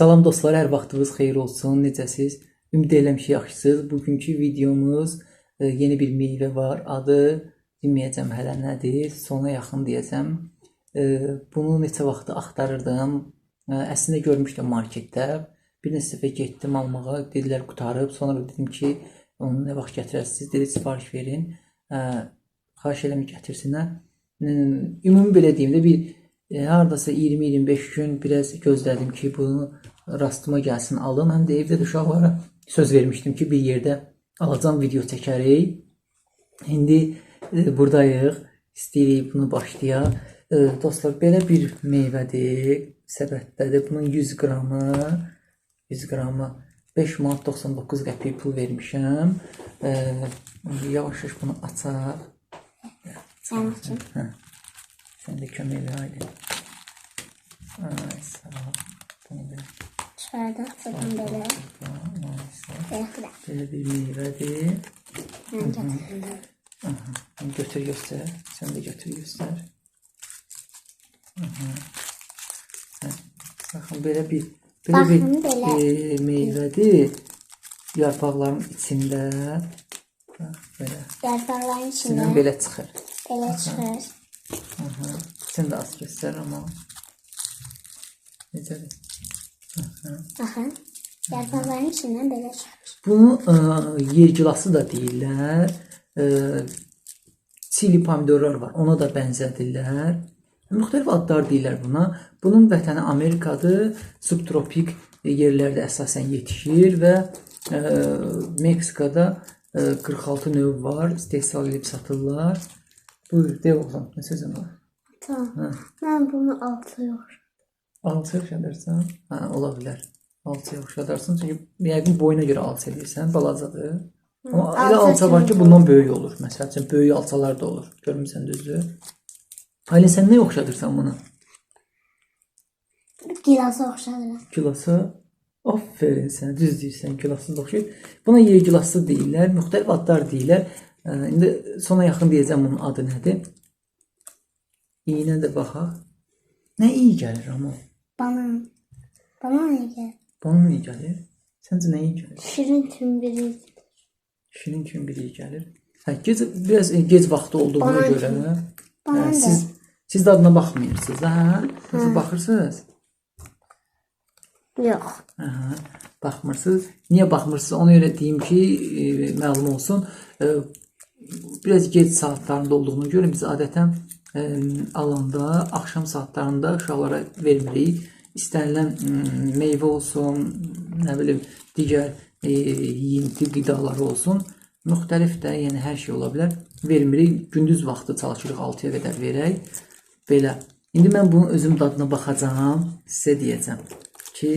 Salam dostlar, hər vaxtınız xeyir olsun. Necəsiz? Ümid edirəm ki, yaxşısınız. Bugünkü videomuz yeni bir meyvə var. Adı deməyəcəm hələ nədir. Sona yaxın deyəcəm. Bunu neçə vaxtı axtarırdım. Əslində görmüşdüm marketdə. Bir neçə dəfə getdim almağa. Dedilər qurtarıb. Sonra dedim ki, onu nə vaxt gətirəsiniz? Dedi sifariş verin. Xahiş edirəm gətirsinlər. Ümumi belə deyim də bir hardasa 20-25 gün biraz gözlədim ki, bunu rastıma gəlsin alım. Həm də evdə də uşaqlara söz vermişdim ki, bir yerdə alacam, video çəkərik. İndi buradayıq. İstəyirik bunu başlayaq. Dostlar, belə bir meyvədir. Səbətdədir. Bunun 100 qramı 100 qramı 5 manat 99 qəpik pul vermişəm. Yavaş-yavaş bunu açaq. Sən açın. Hə. Sən də kömək elə Aylin. Ay, sağ ol. Bunu belə. Çıxardaq buradan belə. Neyse. Belə bir meyvədir. Mən gətirdim. Aha. Bunu götür göstər. Sən də götür göstər. Aha. Hə. Baxın belə bir belə bir Baxın, belə. Meyvədir. Yarpaqların içində. Bax, belə. Yarpaqların İçindən içindən belə çıxır. belə çıxır. Aha. Sən də az göstər amma. Necədir? Baxın. Yarpaqların içindən belə çıxır. Bunu yer gilası da deyirlər. Çili pomidorlar var. Ona da bənzədirlər. Müxtəlif adlar deyirlər buna. Bunun vətəni Amerikadır. Subtropik yerlərdə əsasən yetişir və Meksikada 46 növ var. İstehsal edib satırlar. Buyur, de oğlum, nə sözün var? Tamam. Hə. Mən bunu altıya oxşadım. Alçaya oxşadırsan? Hə, ola bilər. Alçaya oxşadarsan. Çünki yəqin boyuna görə alça eləyirsən, balacadır. Amma elə Alça alça var ki, kimi bundan böyük olur. Məsəl üçün, böyük alçalar da olur. Görmüsən düzdür? Aylin, sən nəyə oxşadırsan bunu? Gilasa oxşadıram. Gilasa? Aferin sənə, düz deyirsən, gilası da oxşayır. Buna yer gilası deyirlər, müxtəlif adlar deyirlər. İndi sona yaxın deyəcəm bunun adı nədir. İyinə də baxaq. Nə iyi gəlir amma? Banan. Banan nə gəlir? Bana nə gəlir? Səncə nə iyi gəlir? Şirin tümbürü. Şirin kimi bir iyi gəlir. Hə, gec, biraz gec vaxtı olduğuna Banan görə. kimi. Hə, Banan da. siz dadına baxmıyırsınız da, hə? Siz baxırsınız? Yox. Aha, baxmırsınız. Niyə baxmırsınız? Ona görə deyim ki, məlum olsun. Biraz gec saatlarında olduğuna görə biz adətən alanda axşam saatlarında uşaqlara vermirik. İstənilən meyvə olsun, nə bilim, digər yeyinti qidaları olsun, müxtəlif də, yəni hər şey ola bilər. Vermirik. Gündüz vaxtı çalışırıq 6-ya qədər verək. Belə. İndi mən bunun özüm dadına baxacağam, sizə deyəcəm ki,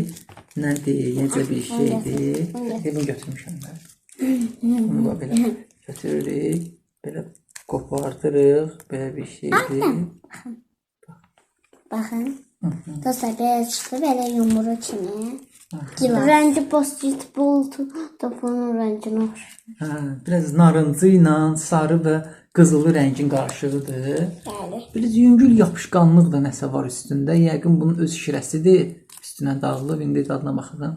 nədir, necə bir şeydir. Bunu götürmüşəm mən. Bunu da belə götürürük, belə qopardırıq, belə bir şeydir. Baxın. Dostlar, belə çıxdı, belə yumru kimi. Gilas. Rəngi basketbol topunun rənginə oxşayır. Hə, biraz narıncı ilə sarı və qızılı rəngin qarışığıdır. Bəli. Biraz yüngül yapışqanlıq da nəsə var üstündə. Yəqin bunun öz şirəsidir. Üstünə dağılıb. İndi dadına baxacağam.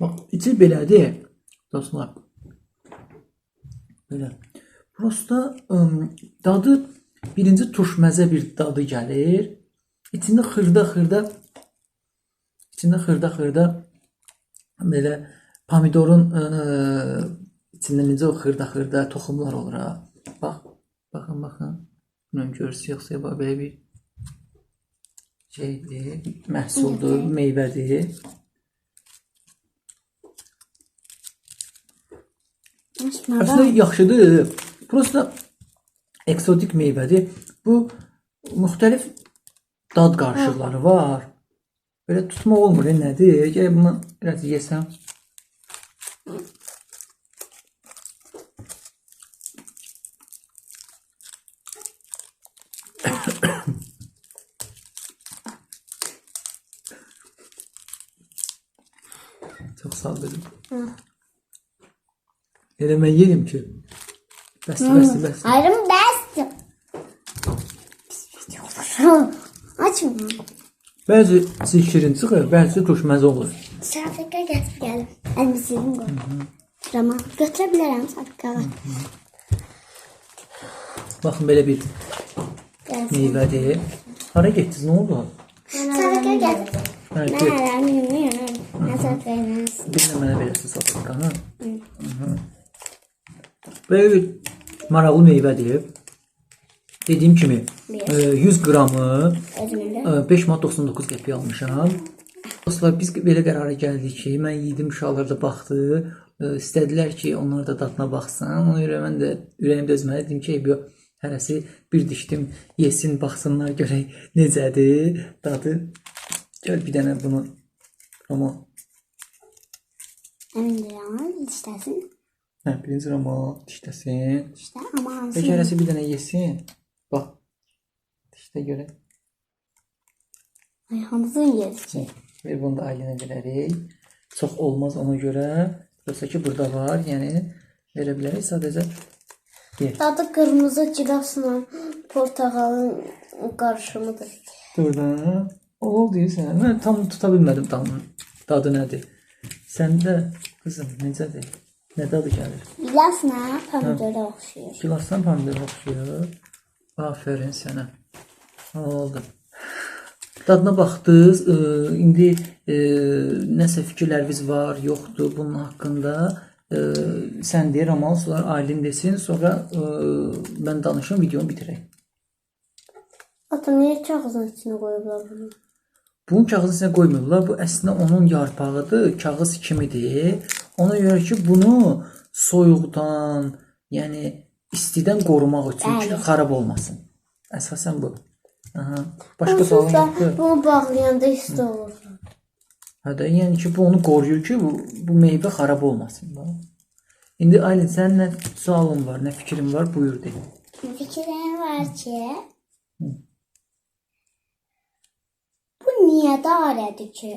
Bax, içi belədir, dostlar. Belə. Prosta dadı birinci turş məzə bir dadı gəlir. İçində xırda-xırda belə pomidorun içində necə o xırda-xırda toxumlar olur ha. Bax, baxın, baxın. Bilmirəm görürsünüz yoxsa bax belə bir şeydir, məhsuldur, meyvədir. Əslində yaxşıdır. Prosta eksotik meyvədir. Bu müxtəlif dad qarışıqları var. Belə tutmaq olmur, nədir? Gəl bunu biraz yesəm. Çox sağ ol dedim. Elə mən yerim ki. Bəsdir, bəsdir, bəsdir. Ayrım bəsdir. Açmıyor. Bəzisi şirin çıxır, bəzisi turşməzə olur. Salfetka gətirib gəlim. Əlimi silim qoy. Tamam. Götürə bilərəm salfetkanı. Baxın belə bir Gəlsin. meyvədir. Hara getdiniz? Nə oldu? Salfetka gətir. Hə, Mən get. əlimi yumuyorum. Mən salfetkanı. Bir də mənə verəsən salfetkanı. Belə bir maraqlı meyvədir. Dediyim kimi 100 qramı Özümün də. 5 manat 99 qəpik almışam. Dostlar, biz belə qərara gəldik ki, mən yedim, uşaqlar da baxdı. İstədilər ki, onlar da dadına baxsın. Ona görə mən də ürəyim dözmədi. Dedim ki, yox, hərəsi bir dişdim yesin, baxsınlar görək necədir dadı. Gəl bir dənə bunu amma Əmin deyirəm, dişləsin. hə, birinci Roma dişləsin. İşte amma hansı? Bəlkə hərəsi bir dənə yesin. Bax. Dişlə görək. Ay, hamısını yeriz ki. Ver bunu da Aylinə verərik. Çox olmaz ona görə. Yoxsa ki burada var, yəni verə bilərik. Sadəcə ye. Dadı qırmızı gilasla portağalın qarışımıdır. Dur da. Oldu deyirsən. Mən tam tuta bilmədim tam dadı nədir. Səndə qızım necədir? Nə dadı gəlir? Gilasla pomidora oxşayır. Gilasdan pomidora oxşayır. Afərin sənə. Oldu. Dadına baxdınız. İndi nəsə fikirləriniz var, yoxdur bunun haqqında? Sən deyir, Ramal, sonra Aylin desin, sonra mən danışım, videonu bitirək. Ata niyə kağızın içinə qoyublar bunu? Bunun kağızın içinə qoymurlar. Bu əslində onun yarpağıdır, kağız kimidir. Ona görə ki, bunu soyuqdan, yəni istidən qorumaq üçün ki, Bəli. xarab olmasın. Əsasən bu. Aha. Başqa Onsuz sualın da yoxdur. bunu bağlayanda isti olur. Hə də, yəni ki, bu onu qoruyur ki, bu meyvə xarab olmasın. Bax. İndi Aylin, sənin nə sualın var, nə fikrin var, buyur de. Fikrim var ki, bu niyə dairədir ki?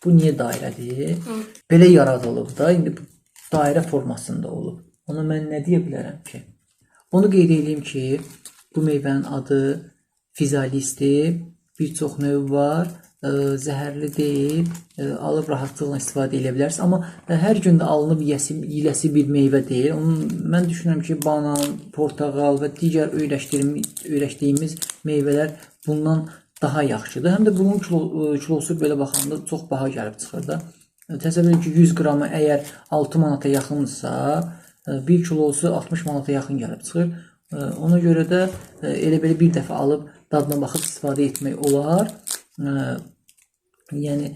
Bu niyə dairədir? Hə. Belə yaradılıb da, indi bu dairə formasında olub. Ona mən nə deyə bilərəm ki? Onu qeyd edeyim ki, bu meyvənin adı fizalisdir. Bir çox növü var. Zəhərli deyil. Alıb rahatlıqla istifadə edə bilərsiniz. Amma hər gün də alınıb yeyiləsi bir meyvə deyil. Onun, mən düşünürəm ki, banan, portağal və digər öyrəşdiyimiz meyvələr bundan daha yaxşıdır. Həm də bunun kilosu belə baxanda çox baha gəlib çıxır da. Təsəvvür edin ki, 100 qramı əgər 6 manata yaxındırsa, 1 kilosu 60 manata yaxın gəlib çıxır. Ona görə də elə belə bir dəfə alıb dadına baxıb istifadə etmək olar. Yəni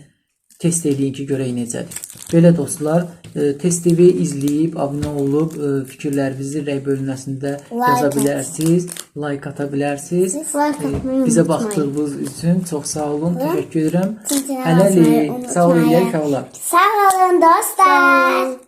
test eləyin ki, görək necədir. Belə dostlar, Test TV izləyib, abunə olub, fikirlərinizi rəy bölməsində Like yaza bilərsiniz, like ata bilərsiniz. Like atmayı Bizə unutmayın. baxdığınız üçün çox sağ olun, təşəkkür edirəm. Zilini Hələlik, basmayı sağ olun, unutmayın. uşaqlar. Sağ olun dostlar.